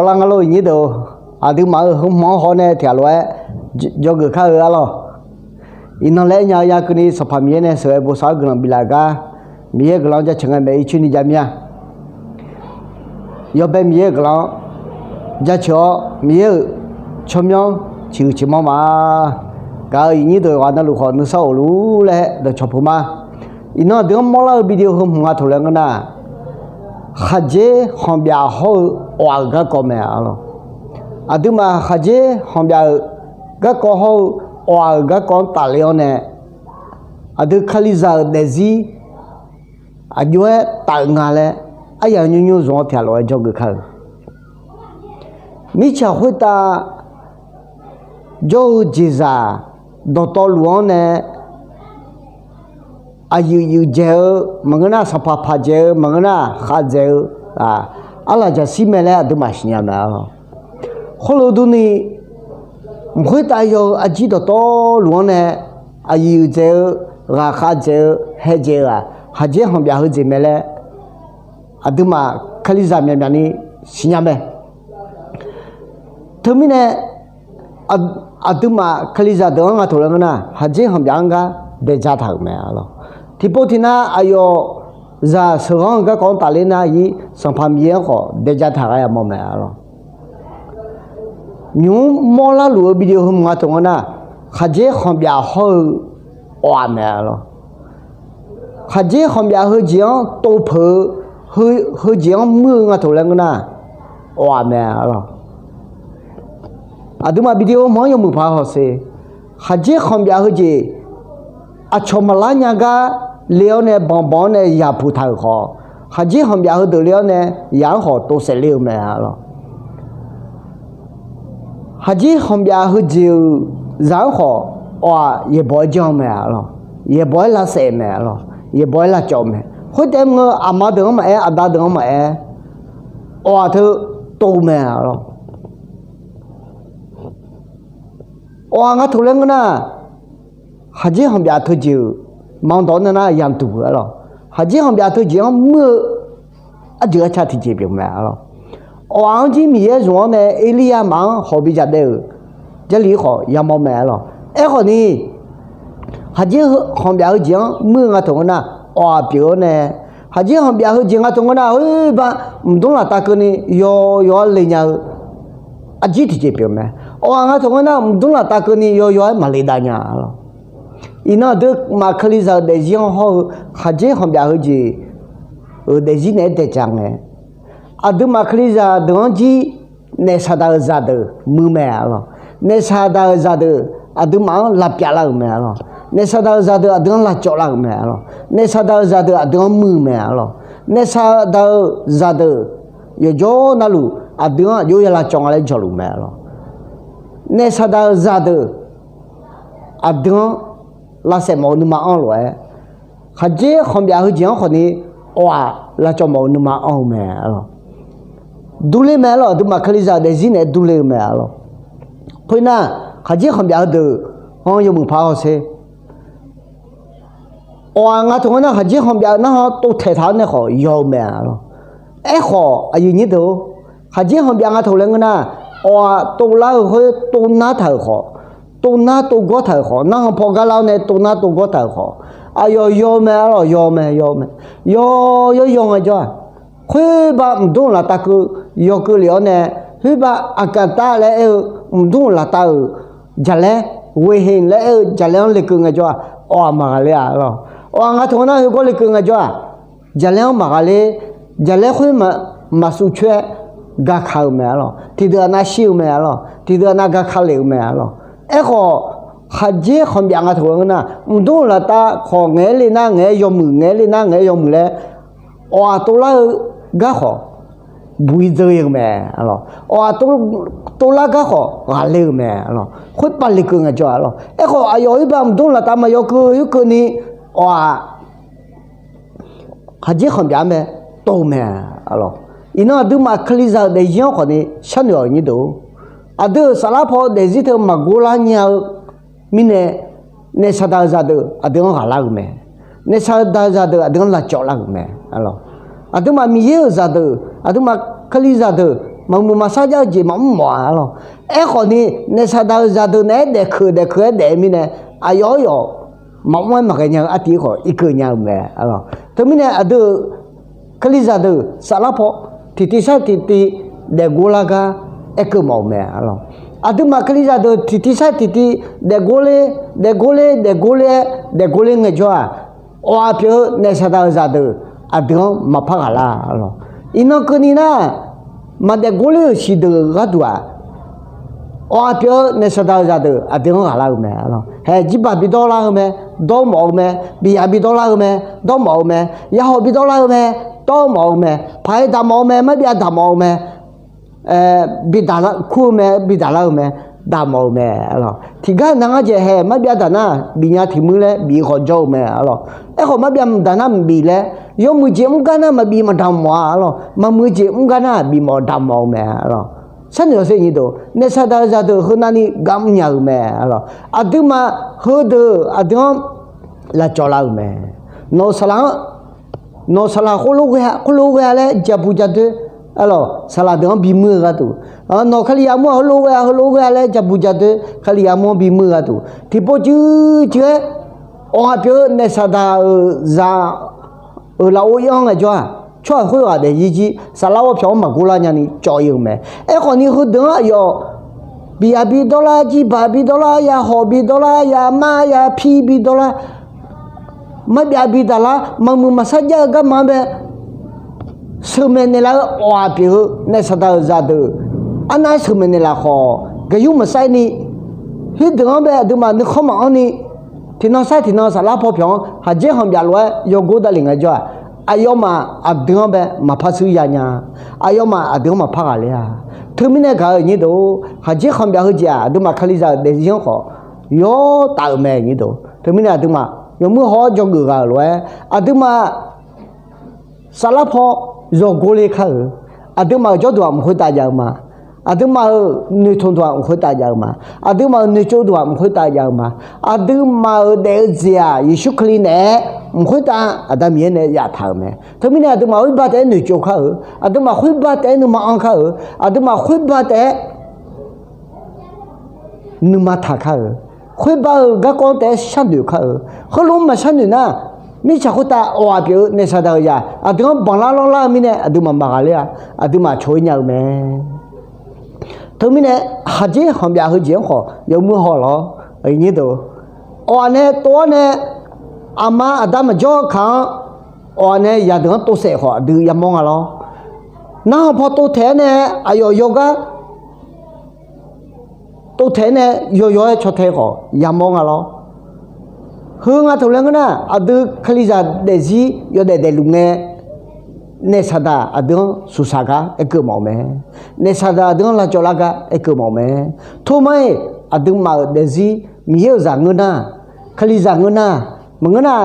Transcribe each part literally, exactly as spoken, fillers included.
Pav nga lor iqnyir deuq, aqduimaf-euq heu hmq-anr haw nae tiqghaq lof-aer jawrgeuf kar-eu arlawr. Iqnan laer nya-eu ya keuvni Sanqpaq Miqyaer nae sheuqghae bosav-anr guiqlanq biflaf-euq gar, Miqyaer-euq guiqlanq-anr jaceuq ngae maeq-ir coer ni jav mir-a. Yawbae Miqyaer-euq guiqlanq-anr jaceuq-awr, Miqyaer-euq tsawrmyanr ciqhuiq ciqmanr ma. Gaq-euq iqnyir deuq yawqghaq navluf khawf nuisar of luf-ur laer dawqcawq puq ma. Iqnan aqdui-anr mawrlar-eu video heu hmq nga taq laer ngeur nar, khaqdzer khanqbyaf hawr-eu awf-aq-euq garkawv mae arlawr. Aqduimaf khaqdzer khanqbyaf-euq garkawv hawr-eu awf-aq-euq garkawv-anr tafler-awr nae, aqdui Kalizaq-euq daefzir aqjox-aer taf-eu nga laer, aryamq nymrnymr zmq-awr tiqghaq lof-aer jawrgeuf kar-eu. Mirtsaq khoertav jawr-eu jeqzaq dawqtawvluf-anr nae, aqyuif yuif dzaeq-eu maqngeur nar, sanqpaq paq dzaeq-eu maqngeur nar, khavdzaeq-eu arlaqjaqshir mae laer aqduimaf siqnya mae arlawr. Khoerlof durni, mq khoertav yaw-eu arjir dawqtawvluf-anr nae, aqyuif yuif dzaeq-eu, ghaq khavdzaeq-eu, haedzaeq-eu-aq, khaqdzer khanqbyaf heujeq mae laer aqduimaf Kalizaq myaqmyaq ni siqnya mae. Teumirnae, aqduimaf Kalizaq deuq-anr nga taq laer ngeur nar, khaqdzer khanqbyaf-anr gar daeqdza taq-euq mae arlawr. Tiqpov tiqnav aqyawf zaq sheuqghanr-eu garkawv-anr tafler nar-ir, Sanqpaq Miqyaer-anr khawf daeqdza taq ghae yamawr mae arlawr. Nymq-mr mawrlar luf-eu video heu mq nga taq ngeur nar, khaqdzer khanqbyaf hawr-eu awf-aq mae arlawr. Khaqdzer khanqbyaf heujeq-anr tov peuq-eu, heujeq-anr muir-eu nga taq laer ngeur nar, awf-aq mae arlawr. Aqduimaf video hmq-anr yawmuiq paq hawsher. Khaqdzer khanqbyaf heujeq aqcawq maqlar nya gar le-awr nae banqbanq-awr nae yaq puq taq-euq khawf, khaqdzer khanqbyaf heudeuq le-awr nae yaq-anr khawf tov saef ler-eu mae arlawr. Khaqdzer khanqbyaf heujeq-euq zaq-anr khawf, awf-aq yaeqbawq-aer janr-eu mae arlawr. Yaeqbawq-aer lavsaef mae arlawr. Yaeqbawq-aer lavcawv mae. Khoertaef maqngeur, aqma deuq-anr maqaer, aqda deuq-anr maqaer, awf-aq teu tov mae arlawr. Awf-aq nga taq laer ngeur nar, khaqdzer khanqbyaf teujeq-euq manq dawq-anr nar yamq duq-eu arlawr. Khaqdzer khanqbyaf teujeq-anr muir-eu arjeuq arca tiqjeq pyeuf mae arlawr. Awf-aq-anr jir Miqyaer zmq-awr nae Erliryav maf-anr hawq bi jaq daev-euq Jarlif khawf yamawr mae arlawr. Aerkhawf ni, khaqdzer khanqbyaf heujeq-anr muir-eu nga taq ngeur nar, awf-aq pyeuf-awr nae, khaqdzer khanqbyaf heujeq nga taq ngeur nar, khoerba mqdmr laftav keuvni yawqyawq-aer le nya-eu arjir tiqjeq pyeuf mae. Awf-aq nga taq ngeur nar, mqdmr laftav keuvni yawqyawq-aer maqle dav nya arlawr. Iqnan aqduimaf Kalizaq-euq daefzir-anr hawr-eu khaqdzer khanqbyaf heujeq-euq daefzir naeq-aer daeqdzaq ngae, aqduimaf Kalizaq deuq-anr jir naef saqdaq-euq zaqdeuq muiq mae arlawr. Naef saqdaq-euq zaqdeuq aqduimaf-anr lavpyav lar-euq mae arlawr. Naef saqdaq-euq zaqdeuq aqdui-anr lavcawv lar-euq mae arlawr. Naef saqdaq-euq zaqdeuq aqdui-anr muiq mae arlawr. Naef saqdaq-euq zaqdeuq yawqjawr navluf aqdui-anr aqjox ya lavcawv nga laer jawqluf mae arlawr. Naef saqdaq-euq zaqdeuq aqdui-anr lavsaef mawf-eu nuima anr lof-aer, khaqdzer khanqbyaf heujeq-anr khawf ni awf-aq lavcawv mawf-eu nuima anr-eu mae arlawr. Durler mae arlawr, aqduimaf Kalizaq daefzir naeq-aer durler-eu mae arlawr. Khoernar, khaqdzer khanqbyaf heudeuq-anr yawmuiq paq hawsher. Awf-aq nga taq ngeur nar, khaqdzer khanqbyaf-eu narhaq tov taeqtaq-awr nae khawf yaw-eu mae arlawr. Aerkhawf aqyuif nyir deuq-or, khaqdzer khanqbyaf nga taq laer ngeur nar, awf-aq tovlar-eu khoer tovnar taq-euq khawf, tovnar tovgawr taq-euq khawf, narhaq paw gar lar-awr nae tovnar tovgawr taq-euq khawf, aqyawf yaw mae arlawr, yaw mae, yaw mae. Yaw, yaw, yaw ngaejawr-aq, khoerba mqdmr-euq laftav keuv yawkeuv lef-awr nae, khoerba aqkaq tar laer aer-eu mqdmr-euq laftav-euq jaqlaer, ghoeqheq laer aer-eu jaqlaer-anr lekeuv ngaejawr-aq, awf-aq maqghaqler-a arlawr. Awf-aq nga taq ngeur nar, heugawr lekeuv ngaejawr-aq, jaqlaer-anr maqghaqler. Jaqlaer khoer maqsuvcoer-aer gaka-euq mae arlawr. Tiqdeuq aqnav shir-eu mae arlawr. Tiqdeuq aqnav gaka lef-eu mae arlawr. Aerkhawf, khaqdzer khanqbyaf nga taq ngeur nar, mqdmr-euq laftav khawf ngaeq-aer le nar ngaeq-aer yawmuiq, ngaeq-aer le nar ngaeq-aer yawmuiq laer, awf-aq tovlar-eu gar khawf buq-ir dzeur-eu mae arlawr. Awf-aq tovlar gar khawf ghaqler-eu mae arlawr. Khoerpav lekeuv ngaejawr arlawr. Aerkhawf aqyawf khoerba mqdmr-euq laftav maqyaw keuv-eu khoerkeuvni, awf-aq khaqdzer khanqbyaf-anr mae tov-eu mae arlawr. Iqnan aqduimaf Kalizaq-euq daefzir-anr khawf ni sharnoeq-awq nyir deuq-or, aqdui-euq saflar paw daefzir teu maqgor lar nya-eu mirnae, naef saqdaq-euq zaqdeuq aqdui-anr ghaqlar-euq mae. Naef saqdaq-euq zaqdeuq aqdui-anr lavcawv lar-euq mae arlawr. Aqduimaf Miqyaer-euq zaqdeuq, aqduimaf Kalizaq deuq maqmuiq maqsar jar-eu jeq maqmr mawf-a arlawq. Aerkhawf ni, naef saqdaq-euq zaqdeuq naeq-aer daefkeuq daefkeuq-aer daef-eu mirnae, aqyawf-aer yawf maqmr-aer maqghae nya-eu artiv-aer khawf irkeuv nya-eu mae arlawq. Teumirnae aqdui-euq Kalizaq deuq saflar paw tiqtiv sar tiqtiv daefgor lar gar aerkeuv mawf-eu mae arlawq. Aqduimaf Kalizaq deuq tiqtiv sar tiqtiv daefgor ler, daefgor ler, daefgor ler-aer daefgor ler ngaejawr-aq, awf-af pyeuf-eu naef saqdaq-euq zaqdeuq aqdui-anr maqpar ghaq lar arlawq. Iqnan keuvni nar, maqdaef gor ler-euq siqdeuq gharduq-aq, awf-af pyeuf-eu naef saqdaq-euq zaqdeuq aqdui-anr ghaq lar-eu mae arlawq. Hae jirbaq bidawr lar-eu mae, dawr mawf-eu mae. Biyaq bidawr lar-eu mae, dawr mawf-eu mae. Yahawq bidawr lar-eu mae, dawr mawf-eu mae. Paq-aer daq mawf-eu mae, marbyav daq mawf-eu mae. Bidaq kur-eu mae, bidaq lar-eu mae, daq mawf-eu mae arlawq. Tiqgar nar ngar jaev hae marbyav daq nar bif nya tiq muir laer bif khawf jawr-eu mae arlawq. Aerkhawf marbyav daq nar maqbif laer, yawmuiq jeq mr gar nar maqbif maqdaq mawf-a arlawq. Maqmuiq jeq mr gar nar bif mawf daq mawf-eu mae arlawq. Sharnoeq-awr sher nyir deuq, naef saqdaq-euq zaqdeuq heu navni gar mrnya-eu mae arlawq. Aqduimaf heudeuq aqdui-anr lavcawv lar-eu mae. Nawq-euq saqlaq-anr, nawq-euq saqlaq khoerlof ghoe-a, khoerlof ghoe-a laer jabu jadoer arlawq, saqlaq deuq-anr bimuir-eu gharduq, nawq Kalizaq mur-aq heulof ghoe-a, heulof ghoe-a laer jabu jadoer Kalizaq mur-anr bimuir-eu gharduq, tiqpov cuiv cuiv-aer awf-af pyeuf-eu naef saqdaq-euq zaq-euq lafov ir-anr ngaejawr-aq, tsawrhaq khoerghaq daefzir jir saflar ghawr pyawq-anr maqgor lar nyani cawv ir-eu mae. Aerkhawf ni heudeuq-anr aqyawf biyaq bidawr lar, jirbaq bidawr lar, yahawq bidawr lar, yamar yapir bidawr lar, marbyav bidaq lar, maqmuiq maqsar jar-eu garma-anr bae sheuqmaeq naeqlaf-eu awf-af pyeuf-eu naef saqdaq-euq zaqdeuq arnav-aer sheuqmaeq naeqlaf khawf, gaqyur maqsar-ir ni, khoerdeuq-anr bae aqduimaf nuikhanr maqanr ni, tiqnan sar tiqnan saflar paw pyawq-anr khaqdzer khanqbyaf lof-aer yawgor davlef ngaejawr-aq, aqyawfmaf aqdui-anr bae maqpar shuir ya nya. Aqyawfmaf aqdui-anr maqpar ghaq ler-a. Teumirnae gaq-eu nyir deuq, khaqdzer khanqbyaf heujeq-aq aqduimaf Kalizaq-euq daefzir-anr khawf yawr taf-euq mae nyir deuq. Teumirnae aqduimaf yawmuir haw-awr dzawgeuf ghaq-euq lof-aer aqduimaf saflar paw yawgor ler kar-euq, aqduimaf-euq jawrduq-aq mq khoertav jav-eu ma. Aqduimaf-euq noeqtmq duq-aq mq khoertav jav-eu ma. Aqduimaf-euq noeqtsov duq-aq mq khoertav jav-eu ma. Aqduimaf-euq daef-eu jeq-aq Yeqsur Kali naeq-aer mq khoertav Aqda Miqyaer nae yaftaq-euq mae. Teumirnae aqduimaf khoerba taef-aer noeqtsov kar-euq, aqduimaf khoerba taef-aer nuima anr kar-euq, aqduimaf khoerba taef-aer nuima taq kar-euq, khoerba-euq garkawv taef-aer sharnoeq kar-euq. Heulof-aer maqshar noeq nar, mirtsaq khoertav awf-af pyeuf-eu naef saqdaq-euq zaq aqdui-anr banqlar lawrlar-eu mirnae aqduimaf maqghaq ler-a. Aqduimaf cawq-ir nya-eu mae. Teumirnae khaqdzer khanqbyaf heujeq-anr khawf yawmuir haw lawr. Awq-aq nae tov-awr nae aqma aqda maqjawr-eu kaq-anr, awq-aq nae yadeuq-anr tov saef khawf aqdui yamawr nga lawr. Narhaq paw tov taeq-aer nae aqyawf yawgar tov taeq-aer nae yawyaw-aer caw tae khawf yamawr nga lawr. Heu nga taq laer ngeur nar, aqdui Kalizaq daefzir yawdaef daefluf ngae, naef saqdaq aqdui-anr suqsaq gar aerkeuv mawf-eu mae. Naef saqdaq aqdui-anr lavcawv lar gar aerkeuv mawf-eu mae. Tormar-iq aqduimaf-euq daefzir Miqyaer-euq zaq ngeur nar, Kalizaq ngeur nar, maqngeur nar,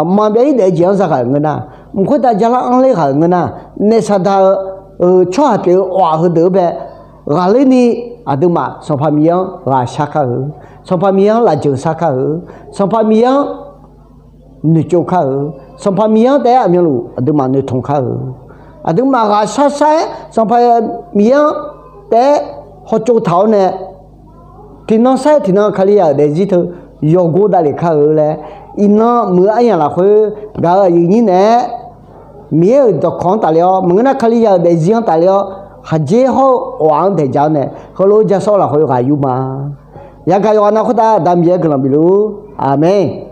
mqmaq byav-ir daef-eu jeq-anr zaghaq-euq ngeur nar, mq khoertav jalar anr ler ghaq-euq ngeur nar, naef saqdaq-euq tsawrhaq pyeuf-eu awq-aq heudeuq-anr bae ghaqler ni, aqduimaf Sanqpaq Miqyaer-anr ghaq shar kar-eu, Sanqpaq Miqyaer-anr lafjeuq shar kar-eu, Sanqpaq Miqyaer-anr noeqtsov kar-eu, Sanqpaq Miqyaer-anr taef-aer aqmyanluf aqduimaf noeqtmq kar-eu, aqduimaf ghaq shar shar-aer Sanqpaq Miqyaer-anr taef-aer hawtsov taq-awr nae, tiqnan sar-aer tiqnan Kalizaq-euq daefzir teu yawgor davlef kar-eu laer, iqnan muiq-eu aryamq lafkhoer gaq-euq aqyuif nyir naeq-aer Miqyaer-euq dawqkawq-anr tafler-awr, maqngeur nar Kalizaq-euq daefzir-anr tafler-awr, khaqdzer hawr-eu awq-aq-anr daeq ja-awr nae heulof-aer ja sawr lafkhoer ghaq yur ma. Yagaq yawqghaq nav khoertav Aqda Miqyaer guiqlanq bifluf-ur. Aqmeq.